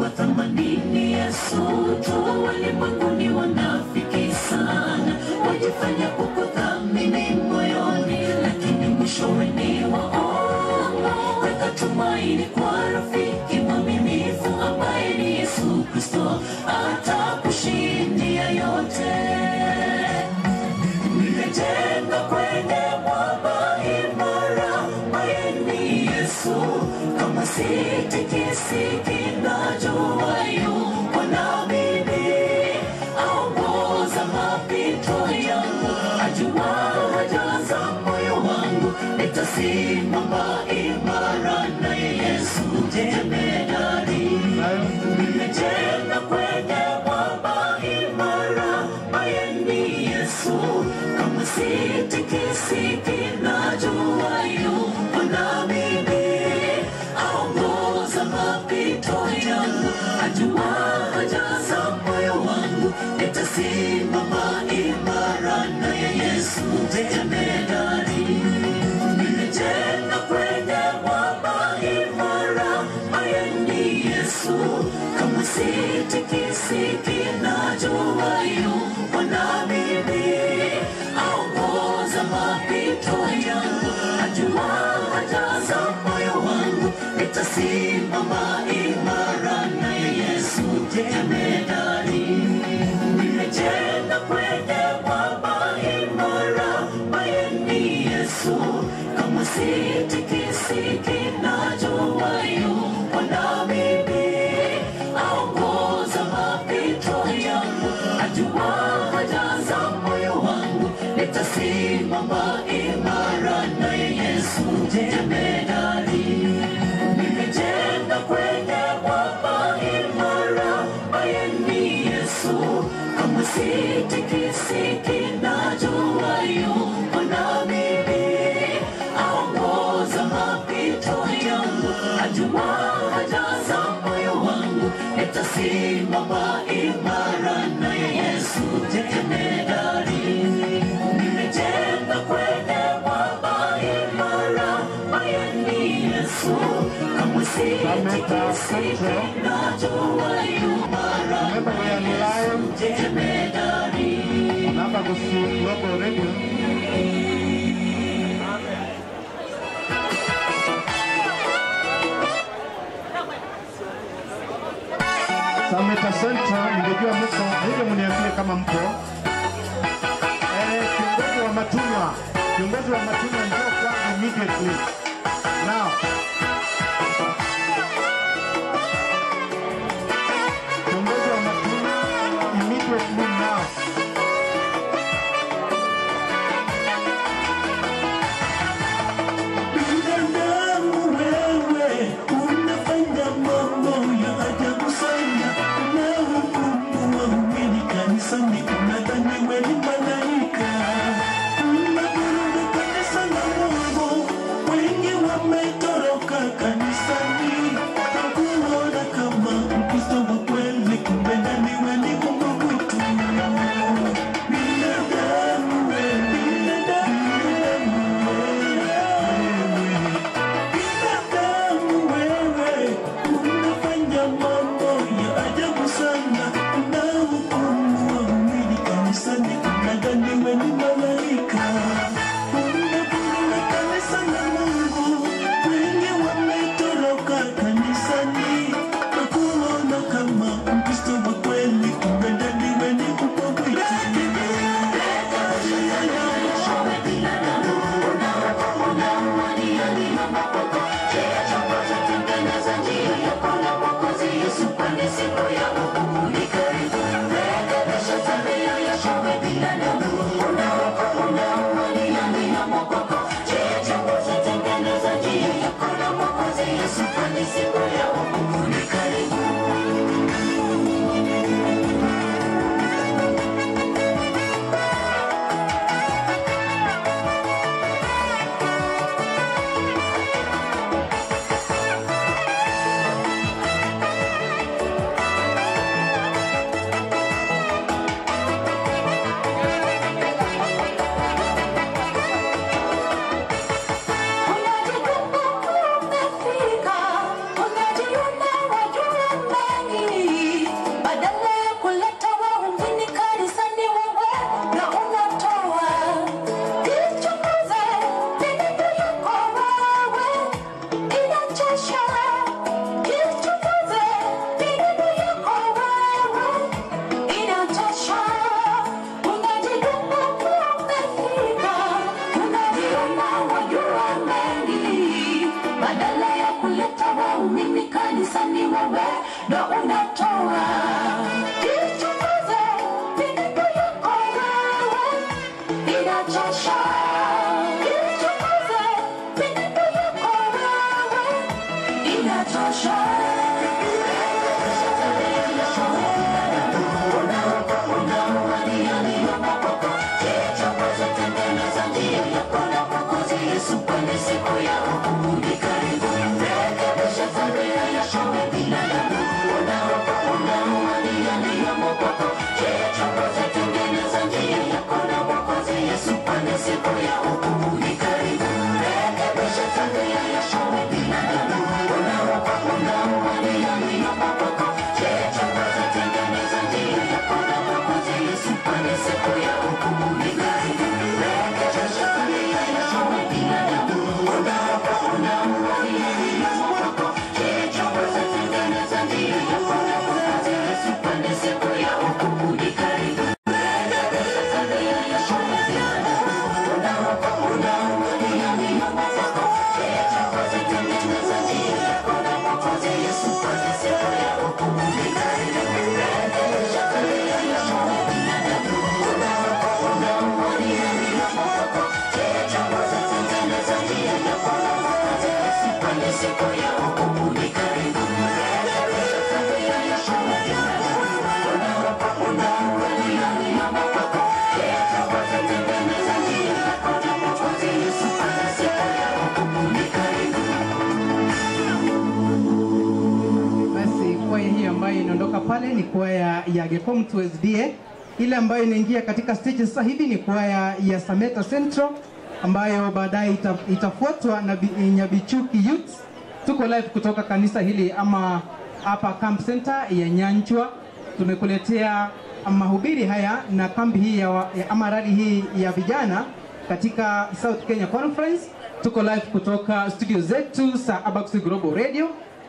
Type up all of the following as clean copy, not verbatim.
Wa thamani ni Yesu tu, walimwenguni wanafiki sana, wajifanya kukuthamini moyoni, lakini mwishowe ni waongo. Weka tumaini kwa rafiki mwaminifu ambaye ni Yesu Kristo, atakushindia yote. Nimejenga kwenye mwamba imara, ambaye ni Yesu, kama sitikisiki najua yuko na mimi, aongoza mapito yangu, ajua haja za moyo wangu, nitasimama imara naye Yesu jemedari. Nimejenga kwenye mwamba imara, ambaye ni Yesu, kama sitikisiki najua yuko na mimi, aongoza mapito yangu, ajua haja za moyo wangu, nitasimama imara naye Yesu jemedari. Nimejenga kwenye mwamba imara, ambaye ni Yesu, kama sitikisiki najua yuko na mimi, aongoza mapito yangu, ajua haja za moyo wangu, nitasimama imara naye Yesu jemedari. Nimejenga kwenye mwamba imara, ambaye ni Yesu, kama sitikisiki najua yuko na mimi, aongoza mapito yangu, ajua haja za moyo wangu, nitasimama imara naye Yesu jemedari. Nimejenga kwenye mwamba imara, ambaye ni Yesu, kama sitikisiki najua yuko na mimi, aongoza mapito yangu, ajua haja za moyo wangu, nitasimama imara naye Yesu jemedari. Nimejenga kwenye mwamba imara, ambaye ni Yesu, kama sitikisiki najua yuko Remember, we are live jemedari. on Abagusi Global Radio. Sameta Central, ningejua mko, hivyo mniambie kama mpo. Kiongozi wa Matunwa, kiongozi wa Matunwa njoo kwangu immediately. Now. Kiongozi wa Matunwa immediately now. Binadamu wewe, unafanya mambo ya ajabu sana, unahukumu waumini kanisani, unadhani wewe ni malaika. Unavuruga kanisa la Mungu, wengi wametoroka kanisani, hakuona kama Mkristo wa kweli, kumbe ndani wewe ni mbwa mwitu. Binadamu wewe, binadamu wewe, binadamu wewe, unafanya mambo ya ajabu sana, unahukumu waumini kanisani, unadhani wewe ni malaika. Unavuruga kanisa la Mungu, wengi wametoroka kanisani, hakuona kama Mkristo wa kweli, kumbe ndani wewe ni mbwa mwitu. Siku ya hukumu ni karibu. Unajikuta umefika, Waumini kanisani wewe ndo unatoa. Jichunguze mienendo yako wewe, inachosha. Jichunguze mienendo yako wewe, inachosha. Siku ya hukumu ni karibu. Rekebisha tabia yako binadamu. Unaoua ni yaliyomo kwako. Jichunguze, tengeneza njia yako na Mwokozi Yesu, kwani siku ya hukumu ni karibu. Rekebisha tabia yako binadamu. Unaoua ni yaliyomo kwako. Jichunguze, tengeneza njia yako na Mwokozi Yesu, kwani siku ya hukumu ni karibu. Rekebisha tabia yako binadamu. Basi kwaya hiyo ambayo inaondoka pale ni kwaya ya Gekomtu SDA. Ile ambayo inaingia katika stage sasa hivi ni kwaya ya Sameta Central ambayo baadaye itafuatwa na Nyabichuki Youth. Tuko live kutoka kanisa hili ama hapa Camp Center ya Nyanchwa. Tumekuletea mahubiri haya na kambi hii ama rally hii ya vijana katika South Kenya Conference. Tuko live kutoka studio zetu za Abax Global Radio,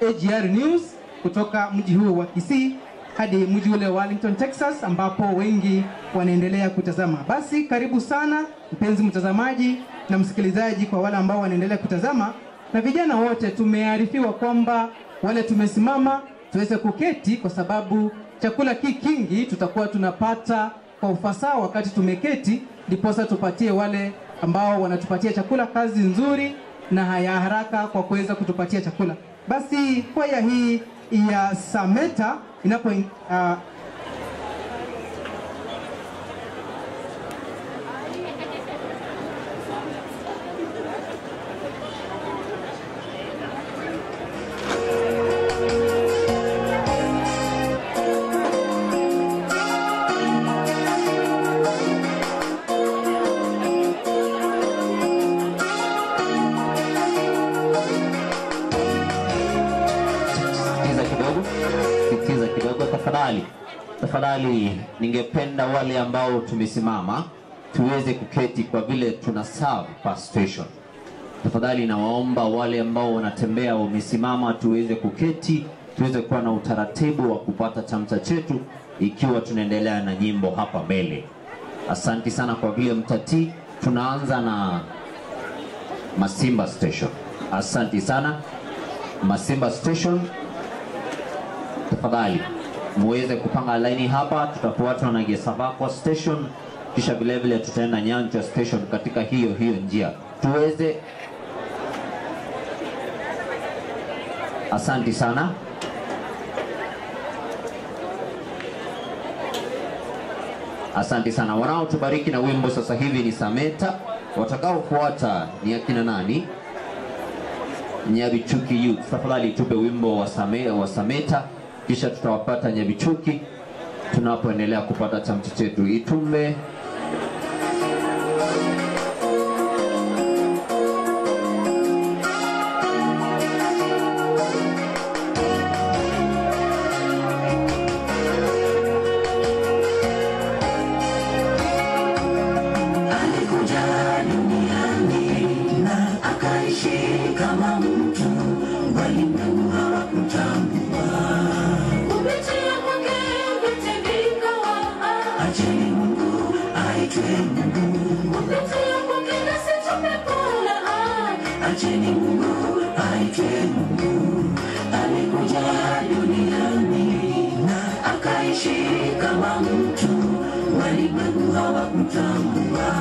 AGR News, kutoka mji huu wa Kisii hadi mji ule wa Arlington, Texas, ambapo wengi wanaendelea kutazama. Basi karibu sana mpenzi mtazamaji na msikilizaji, kwa wale ambao wanaendelea kutazama na vijana wote. Tumearifiwa kwamba wale tumesimama tuweze kuketi kwa sababu chakula kingi tutakuwa tunapata kwa ufasaha wakati tumeketi, ndiposa tupatie wale ambao wanatupatia chakula kazi nzuri na ya haraka kwa kuweza kutupatia chakula. Basi kwaya hii ya Sameta inapo Tafadhali, ningependa wale ambao tumesimama tuweze kuketi kwa vile tuna serve per station. Tafadhali nawaomba wale ambao wanatembea wamesimama tuweze kuketi, tuweze kuwa na utaratibu wa kupata chamcha chetu ikiwa tunaendelea na nyimbo hapa mbele. Asanti sana kwa vile mtatii. Tunaanza na Masimba Station. Asanti sana Masimba Station. Tafadhali muweze kupanga laini hapa, tutafuatwa na Gesavakwa Station, kisha vile vile tutaenda Nyanchwa Station katika hiyo hiyo njia. Tuweze. Asanti sana. Asanti sana. Wanaotubariki na wimbo sasa hivi ni Sameta, watakaofuata ni akina nani? Nyabichuki Youth. Tafadhali tupe wimbo wa Sameta, kisha tutawapata Nyabichuki tunapoendelea kupata chamcha chetu. Itumbe. Alikuja duniani na akaishi kama mtu, walimwengu hawakumtambua. Kupitia kwake vyote vikawa, acheni Mungu aitwe Mungu. Kupitia kwake nasi tumepona, acheni Mungu aitwe Mungu. Alikuja duniani na akaishi kama mtu, walimwengu hawakutambua.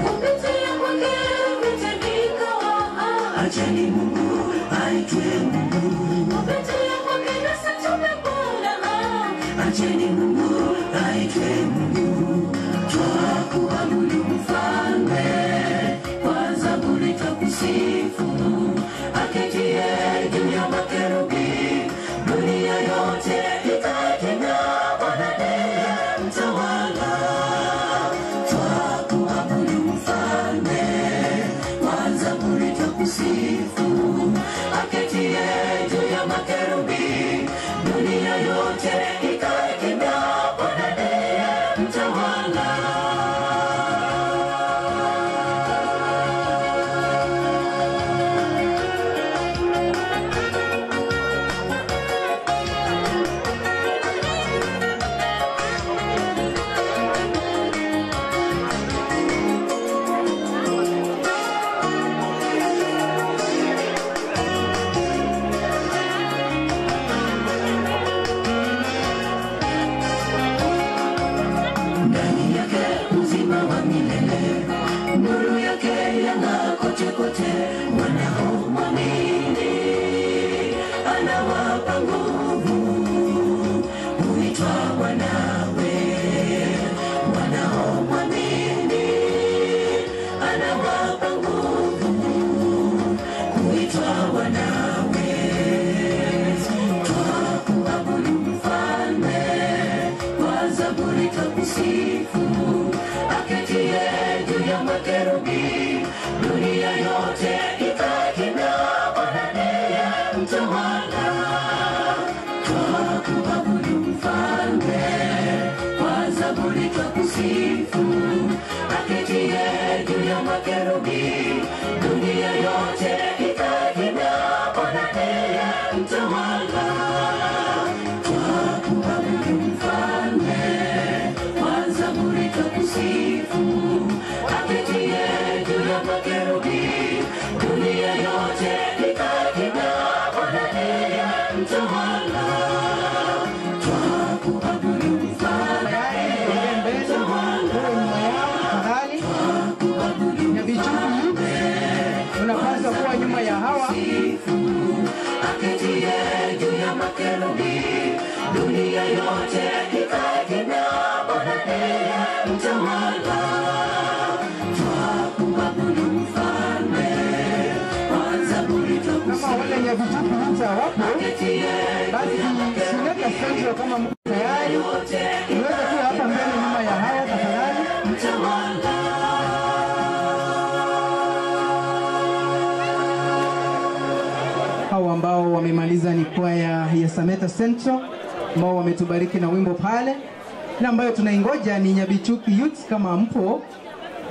Kupitia kwake vyote vikawa, acheni Mungu aitwe Mungu. Kupitia kwake nasi tumepona, acheni Mungu aitwe Mungu. Twakuabudu Mfalme, kwa zaburi twakusifu, aketie juu ya makerubi, dunia yote ikae kimya, Bwana ndiye mtawala. Twakuabudu Mfalme, kwa zaburi twakusifu, aketie juu ya makerubi, dunia yote ikae kimya, Bwana ndiye mtawala. Ndani yake uzima wa milele, nuru yake yang'aa kote kote, wanaomwamini anawapa nguvu, huitwa wanawe. Wanaomwamini anawapa nguvu, huitwa wanawe. Twakuabudu Mfalme, kwa zaburi twakusifu, aketie juu ya makerubi, dunia yote ikae kimya, Bwana ndiye mtawala. Twakuabudu Mfalme, kwa zaburi twakusifu, aketie juu ya makerubi, dunia yote ikae kimya, Bwana ndiye mtawala. Twakuabudu Mfalme, kwa zaburi twakusifu, aketie juu ya makerubi, dunia yote ikae kimya, Bwana ndiye mtawala. Twakuabudu Mfalme, Tayari mbele, wewe nyuma yao tafadhali. Nyabichuki Youth, unapaswa kuwa nyuma ya hawa. Aketie juu ya makerubi, dunia yote ikae kimya, Bwana ndiye mtawala. Twakuabudu Mfalme, kwa zaburi Kama wale Nyabichuki Youth hawapo, basi Suneka Central kama mko tayari, niweze kuwa hapa mbele nyuma ya hawa tafadhali. Mtawala. Hao ambao wamemaliza ni kwaya ya Sameta Central ambao wametubariki na wimbo pale, na ambayo tunaingoja ni Nyabichuki Youth. Kama mpo,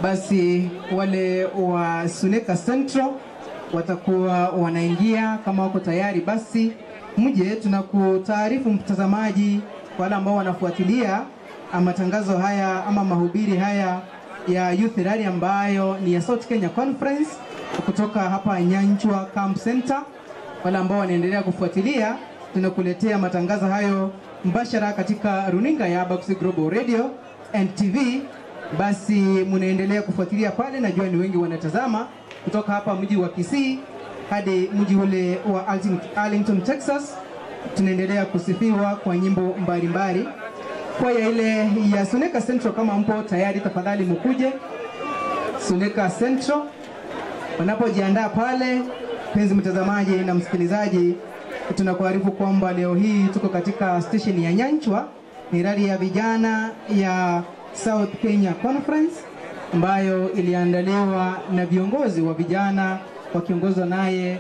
basi wale wa Suneka Central watakuwa wanaingia. Kama wako tayari, basi mje. Tunakutaarifu mtazamaji, wale ambao wanafuatilia matangazo haya ama mahubiri haya ya Youth Rally ambayo ni ya South Kenya Conference kutoka hapa Nyanchwa Camp Center. Wale ambao wanaendelea kufuatilia, tunakuletea matangazo hayo mbashara katika runinga ya Abax Global Radio and TV. Basi mnaendelea kufuatilia pale, najua ni wengi wanatazama kutoka hapa mji wa Kisii hadi mji ule wa Arlington, Texas. Tunaendelea kusifiwa kwa nyimbo mbalimbali. Kwaya ile ya Suneka Central, kama mpo tayari, tafadhali mkuje Suneka Central. Wanapojiandaa pale, mpenzi mtazamaji na msikilizaji, tunakuarifu kwamba leo hii tuko katika station ya Nyanchwa, ni rali ya vijana ya South Kenya Conference ambayo iliandaliwa na viongozi wa vijana wakiongozwa naye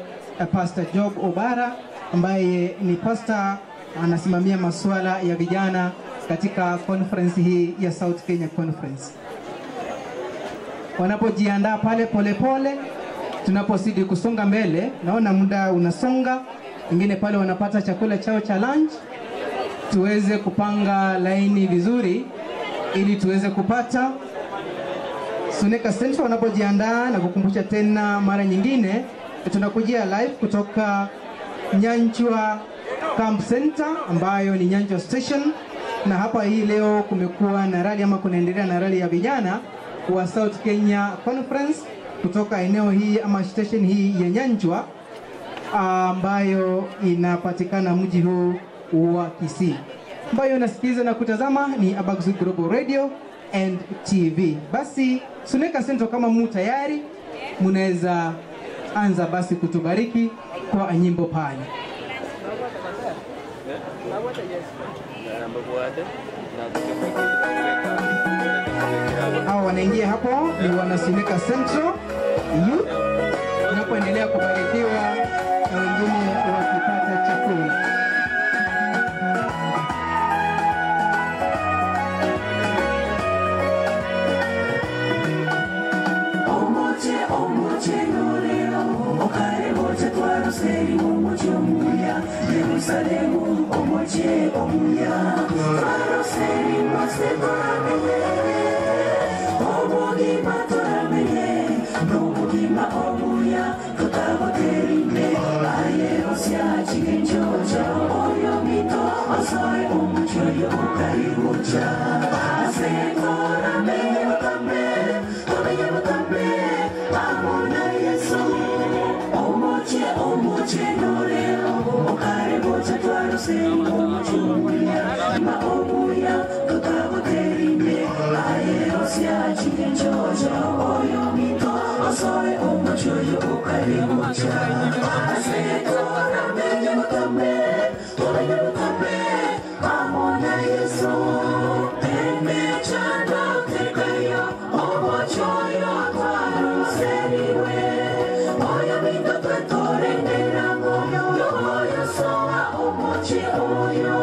Pastor Job Obara ambaye ni pastor anasimamia masuala ya vijana katika conference hii ya South Kenya Conference. Wanapojiandaa pale polepole, tunapozidi kusonga mbele, naona muda unasonga, wengine pale wanapata chakula chao cha lunch, tuweze kupanga laini vizuri ili tuweze kupata Suneka Central wanapojiandaa. Na kukumbusha tena mara nyingine, tunakujia live kutoka Nyanchwa Camp Center ambayo ni Nyanchwa Station, na hapa hii leo kumekuwa na rally ama kunaendelea na rally ya vijana wa South Kenya Conference kutoka eneo hii ama station hii ya Nyanchwa ambayo inapatikana mji huu wa Kisii. Ambayo unasikiliza na kutazama ni Abax Global Radio and TV. Basi Suneka Central, kama mu tayari mnaweza anza basi kutubariki kwa nyimbo pale. Hao wanaingia hapo ni wana Suneka Central Youth, wanapoendelea kubarikiwa na wengine wakipata chakula. Yerusalemu omoche omuya Twaroseri mose toramenye Obugima toramenye Nobugima omuya Tutaboterine Aye osia chigenjojo Oyo mito osoe omuchoyo ukaribucha Ase toramenye mutambe Tomenye mutambe Amona Yesu Omoche omoche noreo Okarebocha twarose omochuya Maobuya tutaboterine Aye osia chigenjojo Oyo mito osoe omochoyo ukaribucha Ase toramenye mutambe Tomenye mutambe Amona Yesu Teme chando tekayo Omochoyo twarose niwe Oyo mito twetorendera Oyo,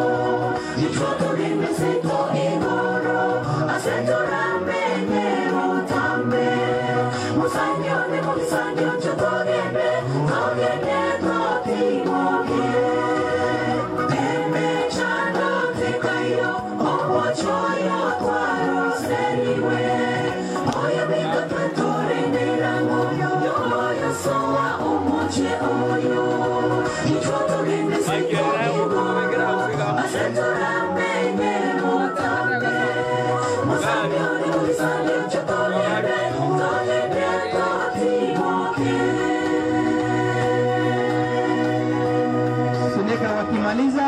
Yichoto gemesito igoro, asento ramenye mutambe, musanyo ne musanyo chotogeme, togeme totimoge. Teme chando tekayo, omochoyo twaroseriwe, oyo mito twetorendera oyo, soa omoche oyo, Yichoto gemesito igoro. Suneka wakimaliza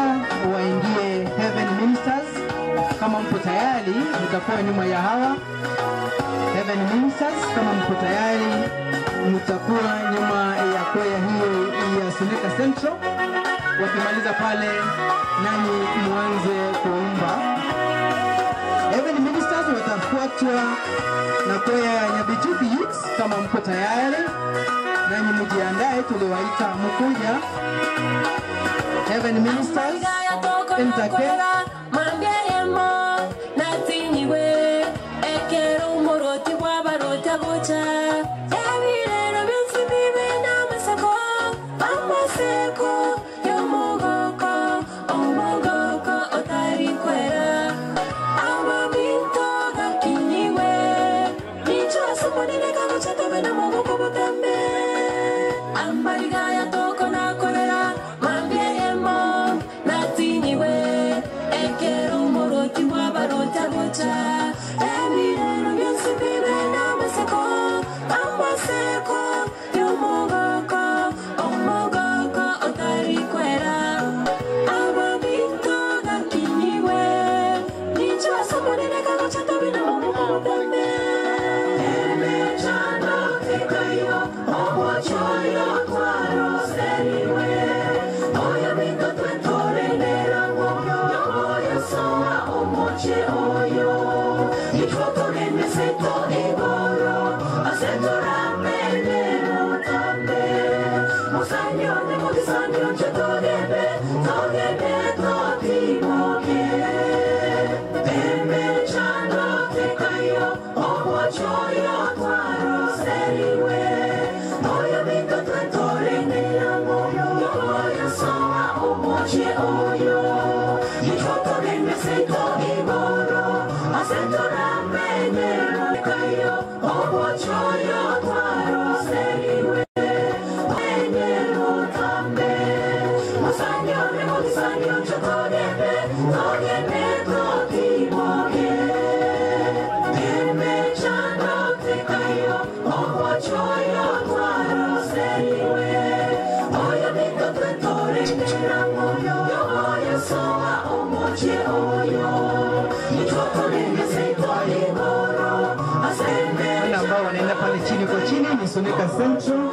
waingie Heaven Ministers. Kama mpo tayari mtakuwa nyuma ya hawa Heaven Ministers. Kama mpo tayari mtakuwa nyuma ya kwaya hiyo ya Suneka Central. Wakimaliza pale nanyi muanze kuomba. Heaven Ministers watafuatwa na kwaya ya Nyabichuki Youths. Kama mko tayari nanyi mjiandae, tuliwaita mkuja. Heaven Ministers Entake Omochoyo Wale ambao wanaenda pale chini kwa chini ni Suneka Central.